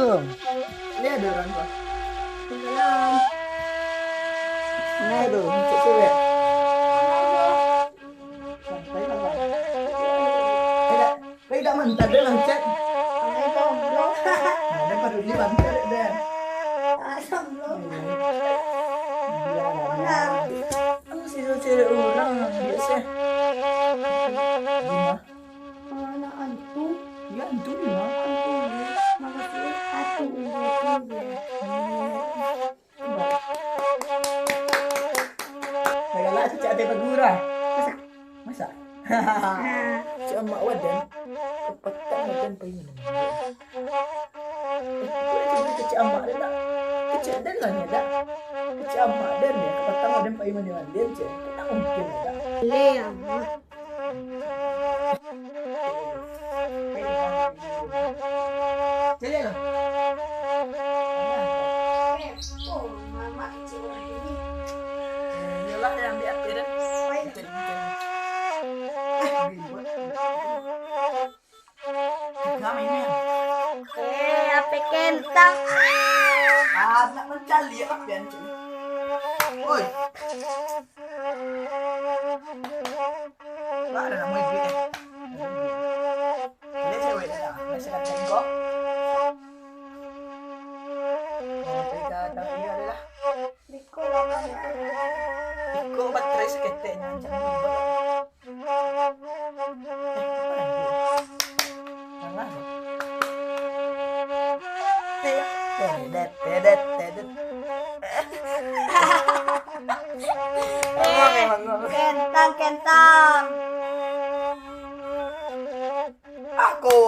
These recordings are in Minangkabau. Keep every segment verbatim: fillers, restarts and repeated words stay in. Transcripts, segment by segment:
Lihat ada orang tu. Belum. Nah, tu, cek cewek. Santai lah, Bang. Tidak, tidak mantan dia, Bang, cek. Santai, goblok. Nah, dia baru ni, Bang, cek dia. Ah, goblok. Iya, Bang. Nah. Kamu sih cewek orang, biasa. Gimana? Anak antu. Iya, antu di mana? Antu di mana? Makasih, antu di mana? Ayolah, cicak ati bagurah. Masak. Masak. Cik Amak Wadan, kapatang Wadan pai minum. Eh, kecil amak dia tak? Kecil dan lah ni tak? Kecil amak dia ni, kapatang Wadan pai mandi-mandi, cik. Tak mungkin tak? Boleh, Abah. Jadi lah. Eh, oh, mamak kecil orang ini. Eh, iyalah, yang ambil apa dah? Baik. Cari, cari. Eh, ribut. Tiga ini. Eh, apa kentang? Ah, nak mencari apa pian, cik? Oi. Lah, ada nak main duit, eh. Jadi cewek dah, masih nak cari kau. Kau pergi ke taman dia lah. Iko baterai saketek nyo, macam ni. Tangah. Tedet, tedet, tedet. Bangong, eh, bangong. Kentang, kentang. Aku.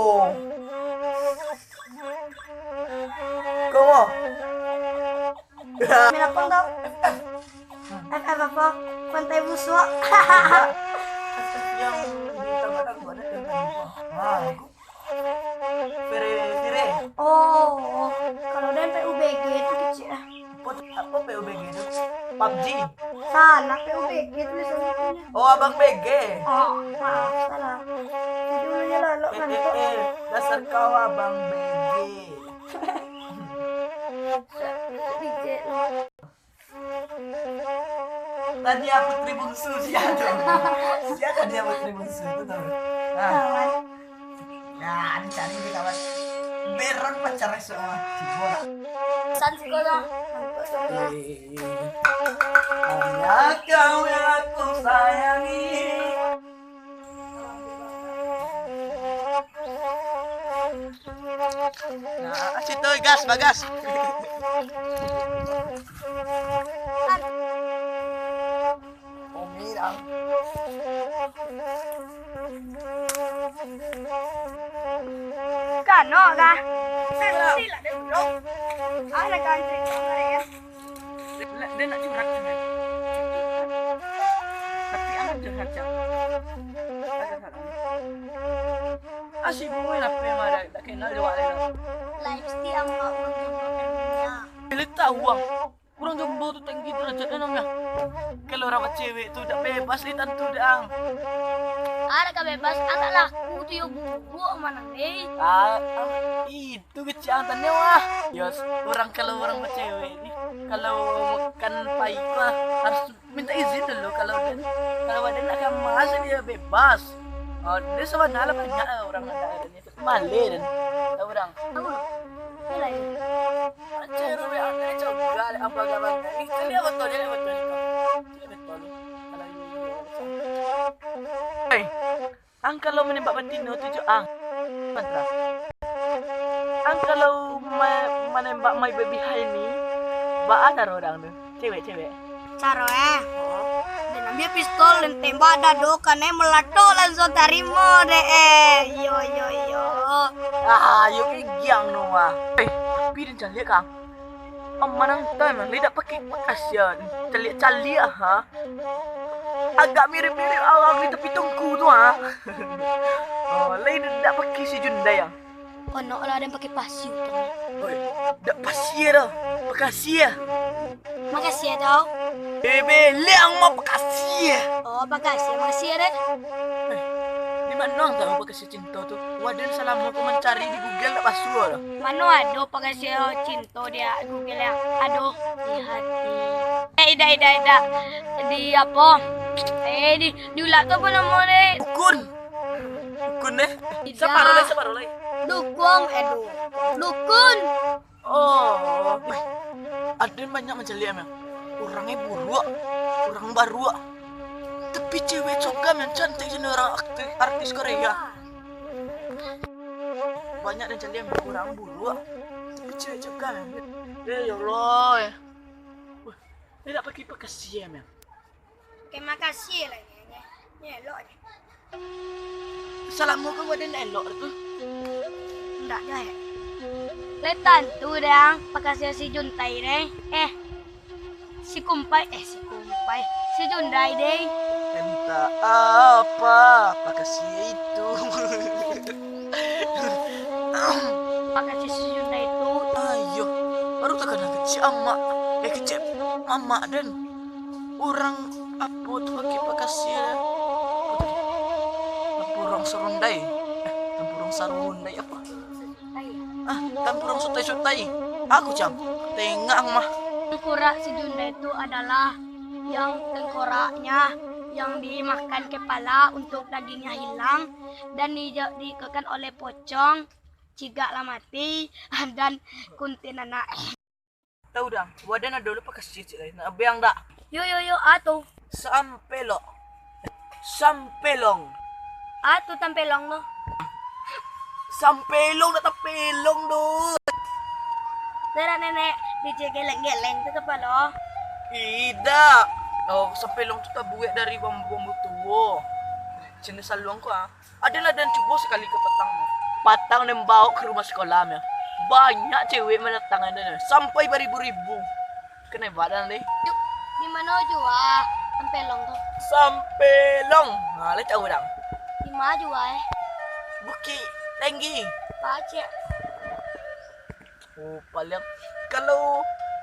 Komo. Melapang tau. F F apa? Pantai Busuk. Yang di tangah-tangah ada tentang apa? Ah, aku. Fere, Fere. Oh, kalau den P U B G tu kecil lah. Apa tu? Apa P U B G tu? PUBG. Salah, P U B G tulisan itu. Oh, Abang B G. Oh, maaf, salah. Jadi dulunya lalok. Eh, eh, ngantuk. Eh, dasar kau Abang B G. Reject lah. Tania Putri Bungsu, sia tu. Sia Tania Putri Bungsu tu tau. Nah. Kawan. Nah, dicari ni kawan. Beron pacar esok mah. Cibo lah. San siko lah. Ngantuk siko lah. Eh, hanya kau yang aku sayangi. Nah, situ gas, bagas. Kano kah? Silap deh, bro. Ada kan cerita ya? Lah, dia nak curhat kan? Tapi ang curhat, Cak. Ada salah. Asyik bunyi lah, apa yang ada, tak kenal dia, wak, lah. Live stream, Mak, urang Jombang dunia. Bila tahu, ang. Urang Jombang tu tinggi derajatnya, namanya. Kalau urang bacewek tu, dak bebas, li, tantu, dak, ang. Ada ka bebas, anak laku tu, yo, bubuk, mana, eh? Ah, ang, ih, Tu kecil ang tanya, wah. Yo, urang kalau urang bacewek ni, kalau makan paik mah harus minta izin dulu. Kalau den, kalau badan nak kamar, dia bebas. Oh, dia sabana lah banyak lah urang ada, ada ni. Maleh den. Tahu urang? Tahu. Ni lah ini. Cewek be, ang ni coba lah, apa agak bangga. Ni, ni betul, ni betul. Ni betul. Kalau ini, Hei. Ang kalau manembak batino tu jo ang. Mantra. Ang kalau ma-, manembak my baby hai ni, baa caro urang tu? Cewek, cewek. Caro, eh? Den ambiak pistol, den tembak dado, kan, eh, meledak langsung tarimo deh, eh. Yo, yo, yo. Ah, yo kayak giang no, ah. Eh, tapi den caliak, Kang. Aman ang tu emang, lai dak pakai pakasian. Caliak-caliak, ha? Agak mirip-mirip awak di tepi tungku tu, ha? Oh, lai dak pakai si Jundai, ha? Onok lah, ada yang pakai pasir tu. Oi, dak pasir dah. Pakasih, ha? Makasih, ya, tau. Eh, beliang mah pakasih, ha? Oh, pakasih, makasih, ya, deh. Eh, Di mano ang tahu Pakasiah Cinto tu? Waden salamo ko mancari di Google dak basuo doh. Mano ado Pakasiah Cinto di Google, yang ado di hati. Eh, idak, idak, idak. Di apo? Eh, di, di ulak tu apo namo deh? Dukun. Dukun deh. Idak. Saparo lai, saparo lai. Dukung, eh, du-, dukun. Oh, weh. Aden banyak mancaliak, Miang. Urangnyo buruak, urang baruak. Tapi cewek coga, Miang, cantik jadi urang aktris, artis Korea. Banyak den caliak, Miang, urang buruak. Tapi cewek coga, Miang. Eh, ya Allah, eh. Weh, den dak pakai pakasiah, Miang. Oke, makasih lah, nye, nye, nye elok je. Salamo ko waden ndak elok tu? Ndak jo, eh. Lai tantu dang, pakasiah si Juntai deh. Eh, si Kumpai, eh, si Kumpai. Si Jundai deh. Entah apa pakasiah itu. Pakasiah si Jundai tu. Ayo, baru takana kecek amak. Eh, kecek mamak den. Urang apo tu pakai pakasiah? Apo tadi? Tampurong sarundai. Eh, tampurong sarundai apo? Ah, tampurong sutai-sutai. Aku cam. Tengah mah. Tengkorak si Jundai tu adalah yang tengkoraknya yang dimakan kepala untuk dagingnya hilang dan di-, diikutkan oleh pocong, cigak lah mati, dan kuntilanak. Tahu dang, waden ado lo pakasiah ciek lai, nak abiang dak? Yo, yo, yo, a tu? Sampelok. Sampelong. A tu tampelong tu? Sampelong dak tampelong tu. Nenek-nenek, dijegeleng-geleng tu kapalo. Idak. Oh, sampelong tu tabuek dari bambu-bambu tuo. Jenis saluang ko, ah. Aden lah den cubo sakali ka patang tu. Patang den baok ka rumah sakolah, Miang. Banyak cewek mandatangan den, sampai baribu-ribu. Kanai badan deh. Yuk, di mano jua sampelong tu? Sampelong. Ha, lai tahu dang. Di ma jua, eh? Bukik Tinggi. Pacik. Oh, paliang. Kalau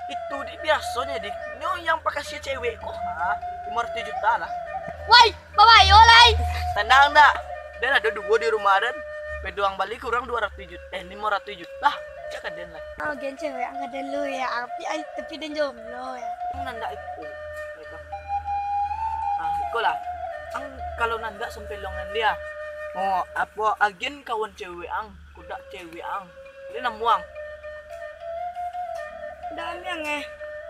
itu di biasonyo, di nyo yang pakasiah cewek ko, ha, limo ratuih juta lah. Wai, babayo lai. Tenang dak? Den ado duo di rumah den. Peduang bali kurang duo ratuih juta, eh, limo ratuih juta. Cak ka den lah. Oh, gen cewek ang ka den lu ya. Api ai, tapi den jomblo ya. Ang nan dak itu. Ah, iko lah. Ang kalau nan dak sampelongan dia. Oh, apo agen kawan cewek ang, kudak cewek ang. Dia namuang. Udah ambiang eh.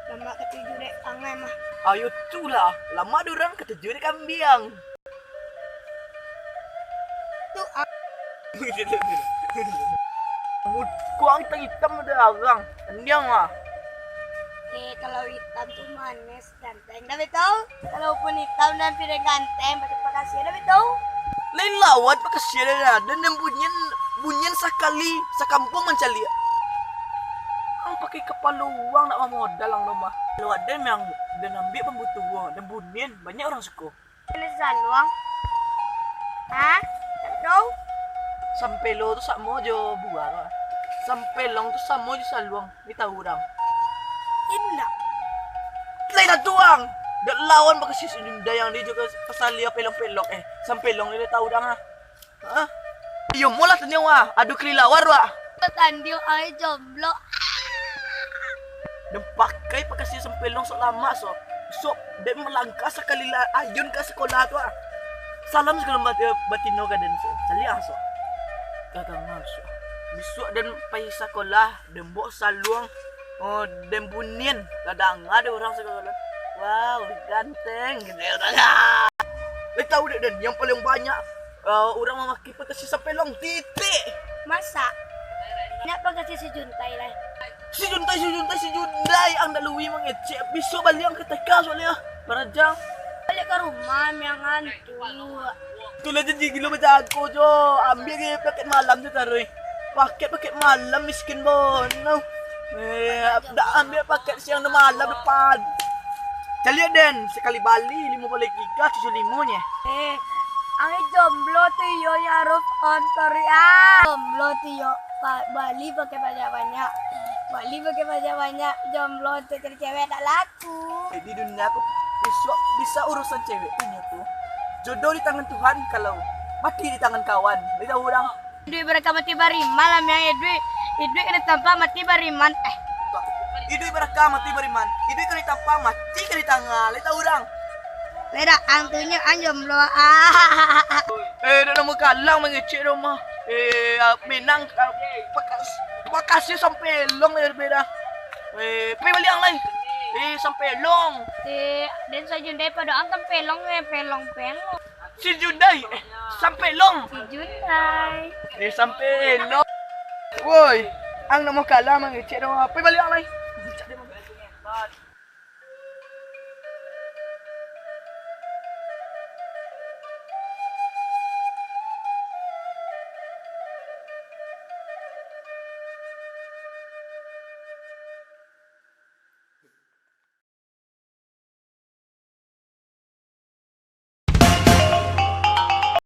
Lamak katuju dek pangai mah. Ayo tu lah, lamak durang katuju dek kambiang. Tu ang. Mut-, kuang hitam-hitam ada arang. Andiang lah. Eh, kalau hitam tu manis. Ganteng dah betul. Kalau pun hitam dan pirang ganteng, pakai pakasiah dah betul. Lain lawan pakasiah dah, dan, dan bunyian, bunyian sakali sakampuang mancaliak. Ang pakai kapalo uang nak mamodal ang mah. Kalau ada yang dan ambiak bambu tuo, dan bunyian banyak orang suko. Pilih saluang. Hah? Tak tahu. Sampelo tu samo jo buah tu. Sampelong tu samo jo saluang. Ni tahu urang. Indak. Lai tantu ang. Dak lawan bakasi senyum dayang dia juga pasal dia pelong-pelong. Eh, sampelong ni lai tahu dang ah. Hah? Iyo molah tanyau ah. Adu kelilawar wak. Tandio ai jomblo. Den pakai pakasiah sampelong sok lamak sok. Sok den malangkah sakali lah ayun ka sakolah tu ah. Salam sagalo bat-, batino ka den sok. Caliak ah sok. Gagang ah sok. Bisuak den pai sakolah, den baok saluang, oh, den bunyian. Lah danga dek urang sagalo. Wow, ganteng. Lai tahu dek den, yang paling banyak, eh, urang mamakai pakasiah sampelong titik. Masak. Nak pakasiah si Juntai lai. Si Juntai, si Juntai, si Juntai, ang dak lui mangecek. Bisuak baliak ang ka T K soalnyo. Barajang. Baliak ka rumah, miang ngantuk. Tu lah janji gilo bajago jo. Ambiak ge paket malam tu taruih. Paket, paket malam miskin bono. Eh, dak ambiak paket siang dan malam depan. Caliak den, sakali bali limo baleh giga tujuah limo nye. Eh, ang jomblo tu iyo, ya Ruf, on, sorry ah. Jomblo tu iyo, pa-, bali pakai banyak-banyak. Bali pakai banyak-banyak, jomblo tu cari cewek dak laku. Eh, di dunia ko bisuak bisa urusan cewek tu nyo tu. Jodoh di tangan Tuhan kalau Mati di tangan kawan. Lai tahu urang. Iduik barakah mati bariman lah, miang. Iduik, iduik ka ditampa, mati bariman. Eh. Iduik barakah mati bariman. Iduik ka ditampa, mati ka ditangah. Lai tahu urang. Lai dak, ang tu nyo, ang jomblo. Ah. Eh, dak namo kalang mangecek doh mah. Eh, ah, Minang, ah, Bakas-, Bakasi Sampelong lai beda. Eh, pai baliak ang lai. Eh, Sampelong. Eh, den Sajundai pado ang Sampelong, eh, pelong-pelong. Si Jundai, eh, Sampelong. Si Jundai. Eh, Sampelong. Woi, ang namo kalang mangecek doh. Pai baliak ang lai.